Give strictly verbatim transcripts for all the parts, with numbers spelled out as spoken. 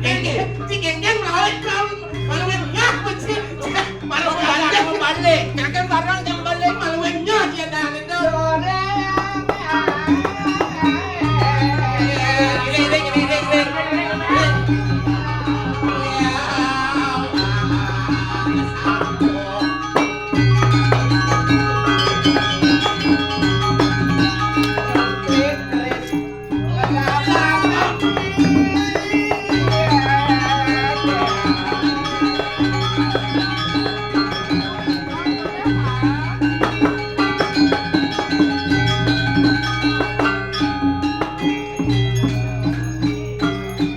Geng-geng, si geng-geng malah malah ngah, malah balik. Jangan barang yang balik, malah ngah dia dah itu.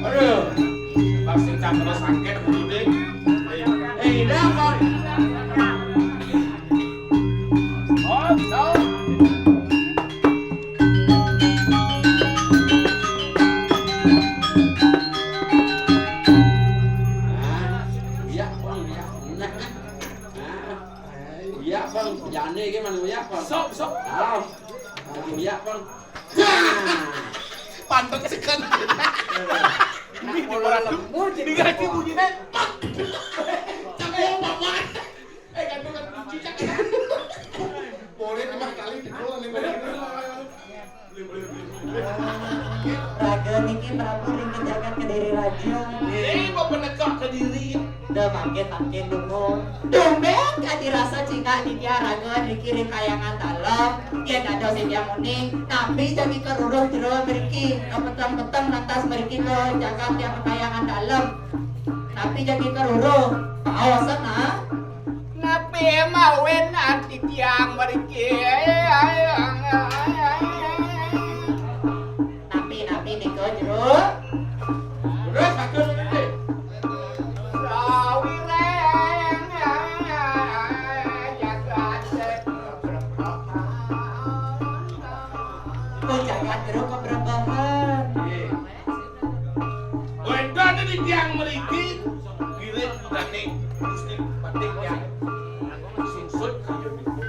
Aduh, pasti tak terus angkat dulu deh. Eh, eh, dah, Bang. Iya, Bang, iya. Nah. Nah. Iya, Bang. Jane iki manusia, Bang. Sok, sok. Ah. Iya, Bang. Nah. Pantes sih kan. Ini orang nemu jadi digaji bunyinya. Cakep banget. Eh, gantungan kunci, cakep. Boleh lima kali dipukul nih. Raga niki Prabu ring jagat Kediri Raja. Ini mau penegak Kediri. Dah mangkin mangkin dulu. Tumben kadi rasa cingak niki raga niki ring kayangan dalem. Yén dados sing tiang uning, napi jagi karuruh jero mriki, peteng-peteng lantas mriki ka jagat tiang kayangan dalem. Napi jagi karuruh, paosan, ah? Napi mawin ati tiang mriki? Napi-napi nika jero? Terus aku ngerti. Sawireng jagat. Oh, jagat jero kebrebehan. Wénten ing tiang mriki, ngiring dané Gusti Patih tiang sungsut kaya niku.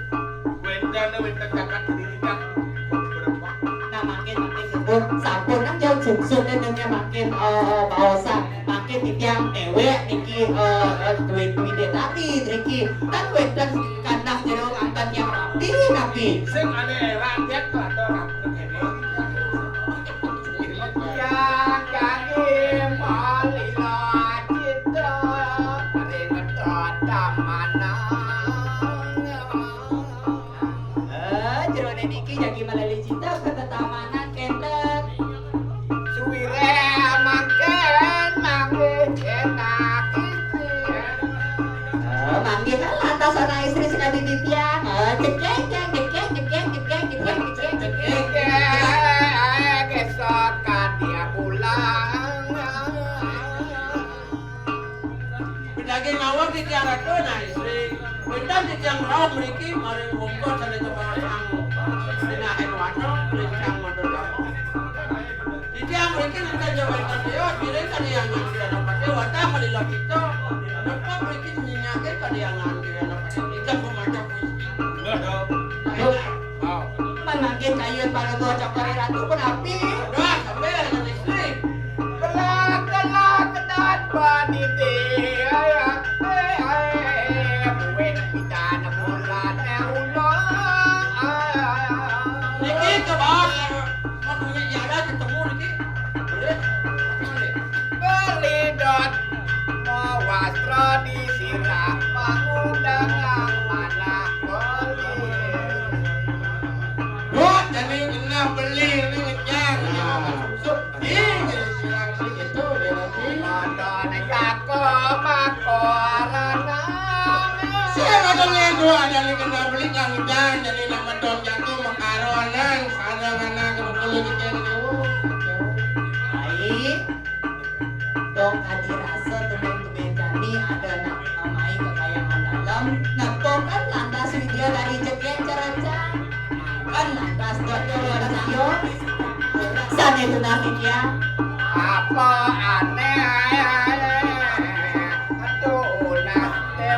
Wénten, wénten kakak diri kang berempat. Nah, mangkin, mangkin, sampun, sampun, nang jauh sungsut, nang mangkin, eh, baosan, mangkin titiang déwék niki, eh, eh, duwé, duwé tetapi niki. Tan wénten kanah jero kanten yang rapi, napi. Sing ané rakyat rada rapi kéné. Yang kaki malila citra ring tetamanan. Eh, jerone niki jagi malili cita ka tetamanan kenten. Suwire mangken manggih enak istri. Eh, manggih kan lantas ana istri sakadi titiang. Eh, jegeng, jegeng, jegeng, jegeng, jegeng, jegeng, jegeng, jegeng. Jegeng, eh, gesot ka dia pulang. Bedaging mawon titiang ratu, nah, istri. Wénten titiang rauh mriki maring wongkod sané tepang sang Dinahen Watu, ring sang Mandor Dharma. Titiang mriki nénten jawénten liya, ngiring kaliyangan Kirana Patih, wantah malila cita. Napa mriki nyinyakin kaliyangan Kirana Patih? Ingkang pemacet puji. Enggak dong. Ayo, nah. Wow. Man mangkin kayun paraga cokor ratu punapi? Aduh, sambil dengan istri. Kelak, kelak, kedat paniti. Ay, ay, ay, ay. Buin pidan bulan, eh, ulo. Ay, ay, ay. Niki ke bawah. Mau punya jalan ketemu niki. Boleh. Boleh. Belidot mawastra disirah, pangundangan manah beli. Dot, jani genah beli ni ngenyang. Nah. Susu. Ih, jadi sirah beli itu, dia nanti. Nonton jako makoranan. Saya ada lihat dua, jani genah beli kang udan, jani nak nonton jako makaronan, sareng anak kebekul gitu. Baik. Dong adi rasa tumben-tumben jani ada nak mai ka kayangan dalem, nepukan lantas widya dari jegéng ceracang. Mangken lantas dot kaya sané tunah titiang. Apa ané? Tunah té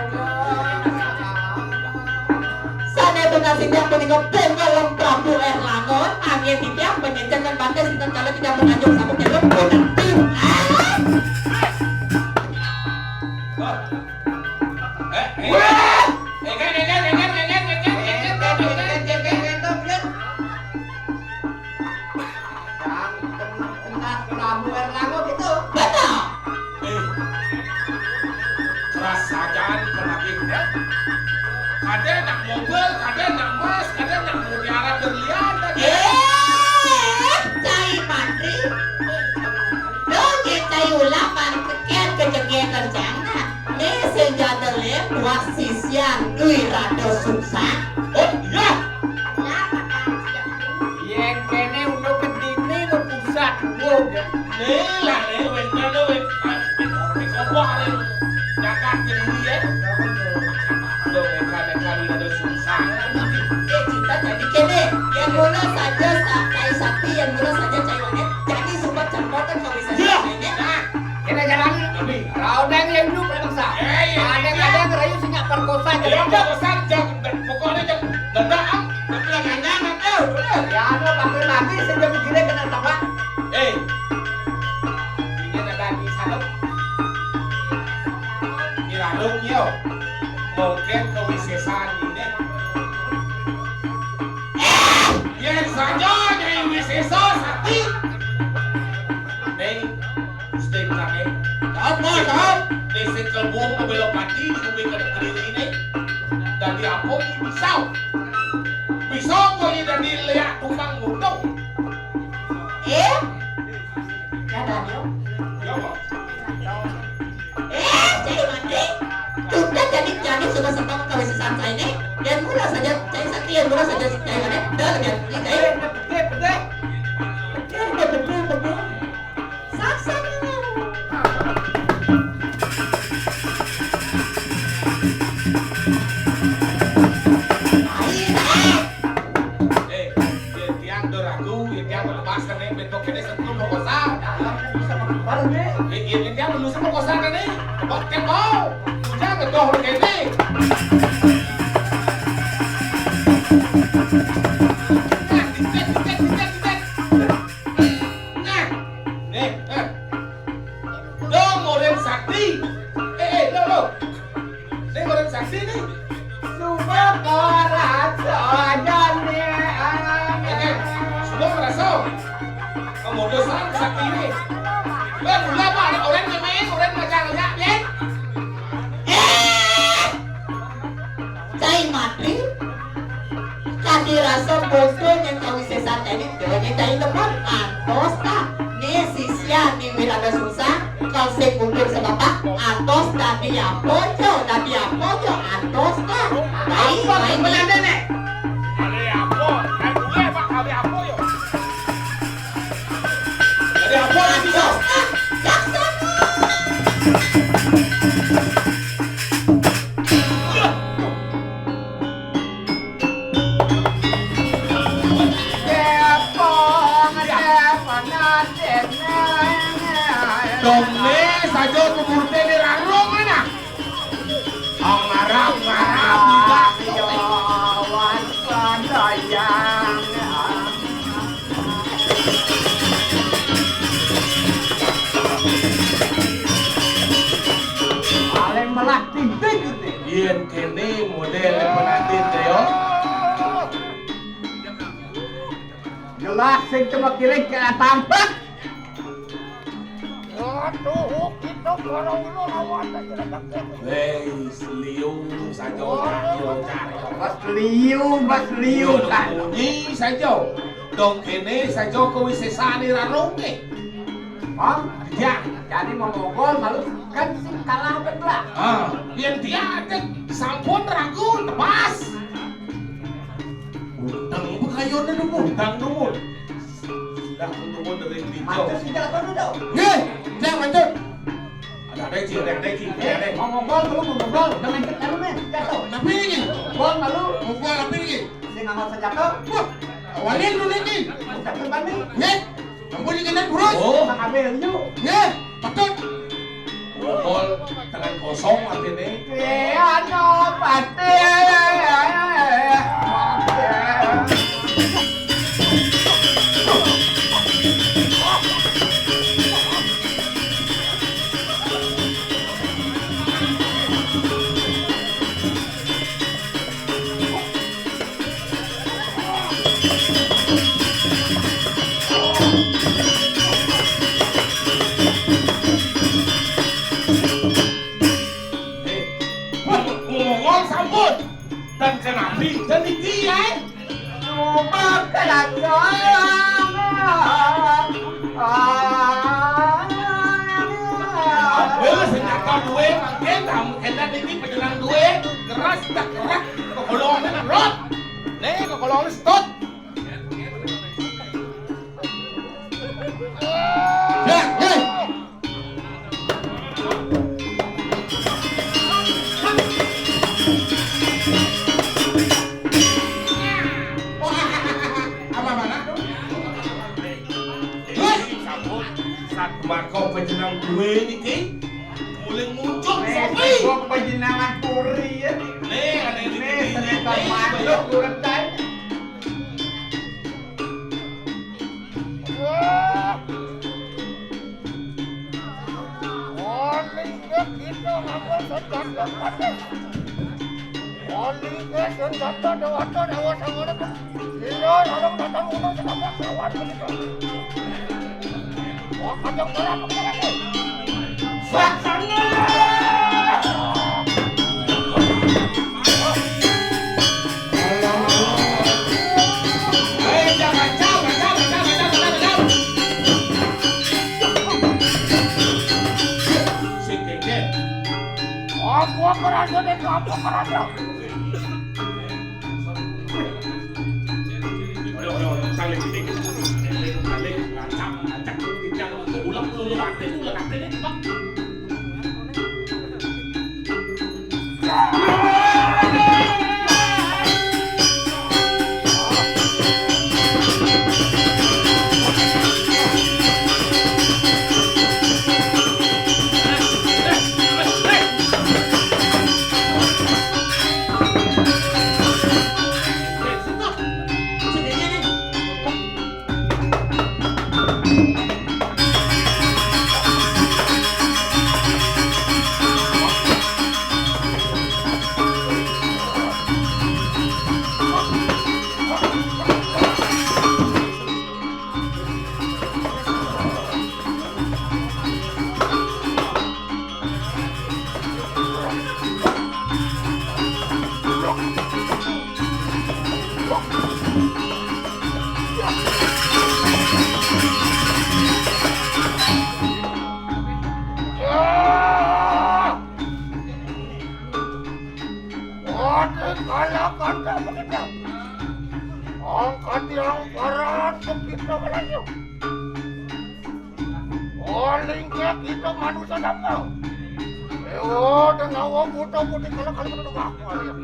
Titiang punika Punggalem Prabu Erlangga, anggén titiang panjenengan bantes dinten kala titiang panganjur sabuk jalur punten. Ah! Wah! Eh, eh. Wah! Enggak, enggak, enggak, enggak, enggak, enggak, enggak, enggak, enggak. Yang kena, kena Prabu Erlangga gitu. Betul. Eh, kerasaan penagih. Kadén nak mobil, kadén nak emas, kadén nak mutiara berlian, kadén. Eh, cai mantri. Dong, cai ulah pan kekén kejengé kerjana. Né sing jadel buat sisian Dwi Rada Sungsang. Oh, iya. Yén kéné unduk ke dini, ke pusat, unduk. Né lah, né, wénten, né, wénten. Di kopoh, né. Jagat kediri, ya. Lo, wénten, wénten, Dwi Rada Sungsang. Eh, cinta jadi kéné. Yén mula saja sa-, cai sakti, yén mula saja cai wanét. Jadi sumpah campur kan kalau bisa. Iya. Nah. Kéné jalan. Tapi. Raodang yang hidup lah bangsa. Eh, iya, iya. Ada-ada ngerayu sing nyak perkosa. Iya, perkosa, jang, pokoknya jang, dendam, ah. Tapi lagi nyanyi, eh, udah. Ya, anu, pakai lagi, sing jadi gini kena tambah. Eh. Ini ada di sana. Di Larung, yo. Mungkin kewisésan ini. Eh, yén saja Nyai Wisésa sakti. Ning, Gusti Prabu. Apa, Kang? Ning sing kelbu ngebela pati di bumi kediri ini. Dadi apa iki bisa? Bisa kok iki dadi léak tukang gunung. Eh? Ya, Pak. Ya, Pak. Eh, Cai Mantri. Tuntut jadi jani sudah setengah kawisésan cai ini. Yén mula saja cai sakti, yén mula saja cai wanét. Dah, lebih hati, Cai. Betul, betul, betul. Betul, betul, betul. Saksana. Ayo, eh. Eh, yén tiang do ragu, yén tiang lepas kéné, bentuk kéné sentuh mau kosa. Bisa mau bareng, eh. Eh, yén tiang belum semua kosa kéné. Buat kembau. Jangan doh kéné. Nah, dicek, dicek, dicek, dicek. Nah, nih, nah. Dong, Oren Sakti. Eh, eh, lo, lo. Nih, Oren Sakti nih. Suba merasa jani. Eh, eh, suba merasa. Kemudian Sakti nih. Lo, lo apa? Oren nyemen, Oren macam ya, ya. Eh! Cai Mantri, kadi rasa basa nyén kawisésan tadi, dene cai temen, antos ta, né sisian né Wirana Sungsang, kal sing mundur sebapa, antos dadi apa ja, dadi apa ja, antos ta. Baik, apa baik. Sebenarnya, Nek? Kali apa? Kali apa, Pak? Kali apa, yo? Kali apa, Pak? Antos ta, jaksana. Dong né saja kuburté di rarung, nah. Ang ngarap, ngarap, budak. Paling melah titik. Yén kéné modél pengantin, Trio. Jelas sing cuma kiring ke tampek. Aduh, kita para ulo lawan aja. Wéh, liu saja, liu cari. Pas liu, pas liu kan. Bunyi saja. Dong kéné saja kawisésané rarungé. Bang, ya, jadi mau mogol malu kan sing kalah betul. Ah, yén dia ada sampun ragu lepas. Utang ibu kayunya dulu. Utang dulu. Dah, dulu dari Lijo. Mancus sing jalan dulu dong. Nggih, jangan mancus. Ada, ada, Ci, ada, ada, Ci, ada, ada. Mau mogol, lu mau mogol, udah main ke dalam, men. Jatuh. Tapi ini. Mogol malu. Mogol tapi ini. Sing nggak usah jatuh. Wah, awalin dulu ini. Jatuh bani. Nggih. Ampun iki nek terus. Oh. Mang Abel yuk. Nggih, patut. Mogol tangan kosong artinya. Iya, no, pati. Dan kenampi dan iki ae. Coba kelakuan. Apa senjata duwe mangke tamu kena iki penyenang duwe keras tak kerak kegolongan rot. Nih kegolongan stop. Ya, hei. Apa mana? Hei, sampun. Satmaka panjenengan duwe niki. Mulih muncul sepi. Kok panjenengan puri ya? Nih, ada ini. Nih, ternyata makhluk urip kae. Wah. Wah, linggih kita ngapa sedang dapat. Wah, linggih senjata dewata dewa sangone. Iya, orang datang untuk sedang kawan begitu. Wah, kacang berat. Saksana. Apa kerasa dan apa kerasa? Ayo, ayo, ayo, saling, saling, saling, saling, rancak, rancak, ulang, ulang, ulang, ulang, ulang, ulang, ulang, Waduh, kalah kanda begitu. Angkat yang paran begitu melaju. Oh, lingkar kita manusia dapat. Ewo, dan awo buta putih kalau kalau kita makan.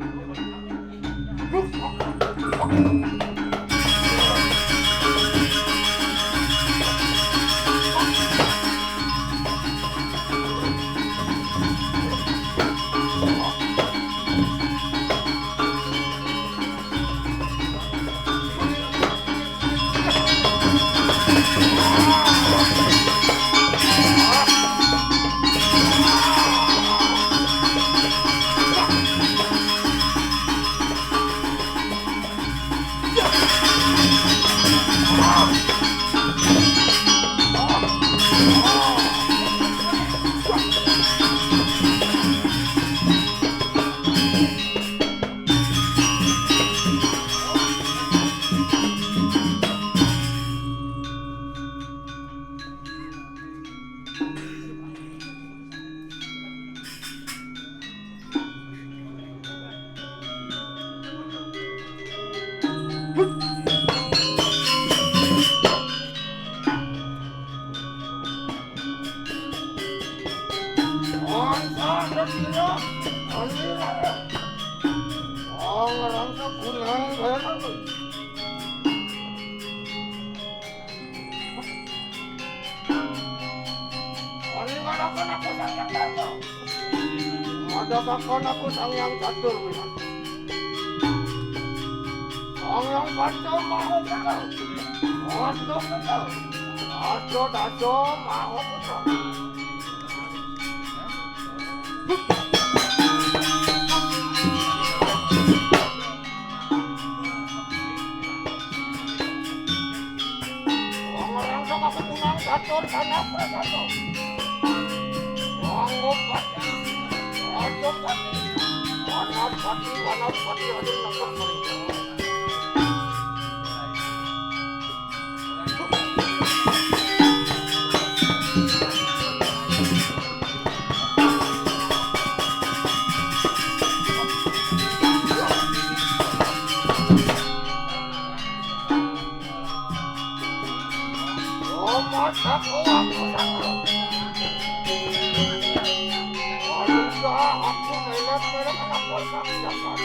Paling anak-anak ku sang yang datang. Ada kakon aku sang yang catur, Wiman. Sang yang catur mau kita. Waduh kita. Aduh, aduh, mau kita. Wong ora iso kakepungan catur, sanapa catur? Wong ngupat, ojo pati, ana Pati panapati ada nangkep mereka. Oh, masak, oh, aku sanggup. Aduh, dah, aku melet-melet, kenapa tak dapat?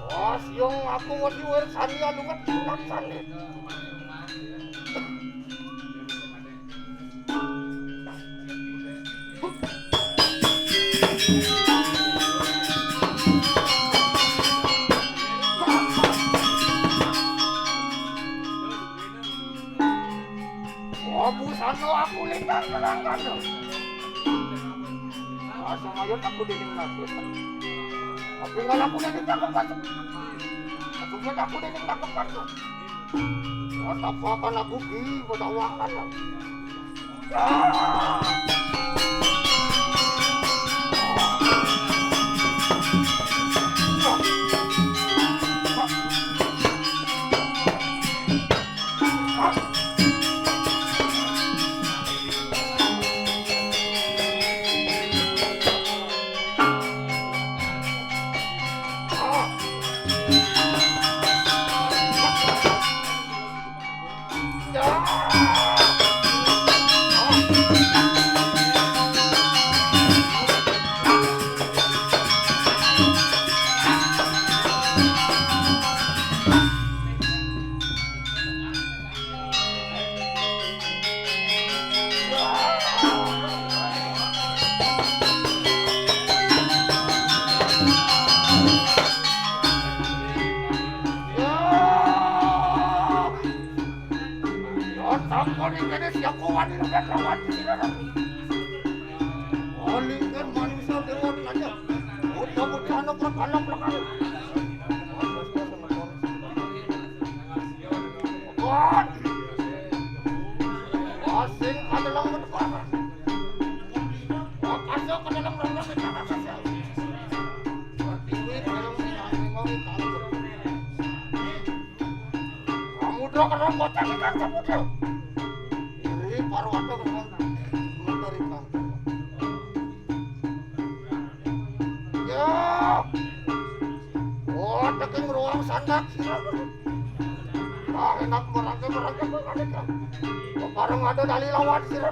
Oh, siung aku wedi wer sani anu ngetindak sani. Oh, busana aku lintang terangkan. Asa ngayon aku dening nasib. Tapi ngan aku dening cakep masuk. Aku ngan aku dening cakep masuk. Watapakan aku ki, watawakan. Sampun ingkene siap kuat lawan sira. Oli kan manusia dewa aja. Udah putih anak perkana perkana. Kuat. Asing adalah mendekat. Kasih ke dalam rongga kita kasih. Pertiwi dalam sinang memang tahu. Samudra kena bocah ikan samudra. Iri Parwata kena menteri kampung. Ya. Oh, teking ruang sandak sira. Ah, enak merangke-merangke merangke. Bareng ada dali lawan sira.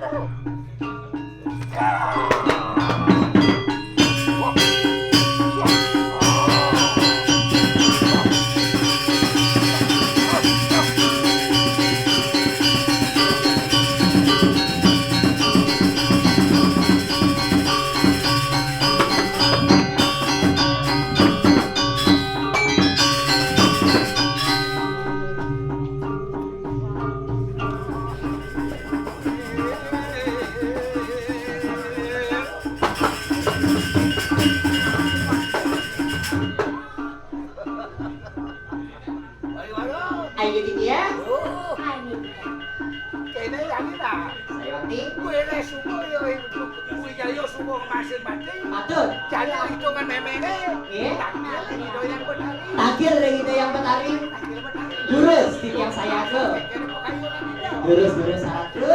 Ayo, Dinda. Oh. Ayo, Dinda. Kene lagi ta? Saya ngerti. Kowe le subuh ya, kuwi ya subuh masih mati. Matur. Jadi hitungan memene. Nggih. Takdir ring Ida Hyang Betari. Takdir ring Ida Hyang Betari. Takdir Betari. Durus titiang sayaga. Durus, durus, sarat, durus.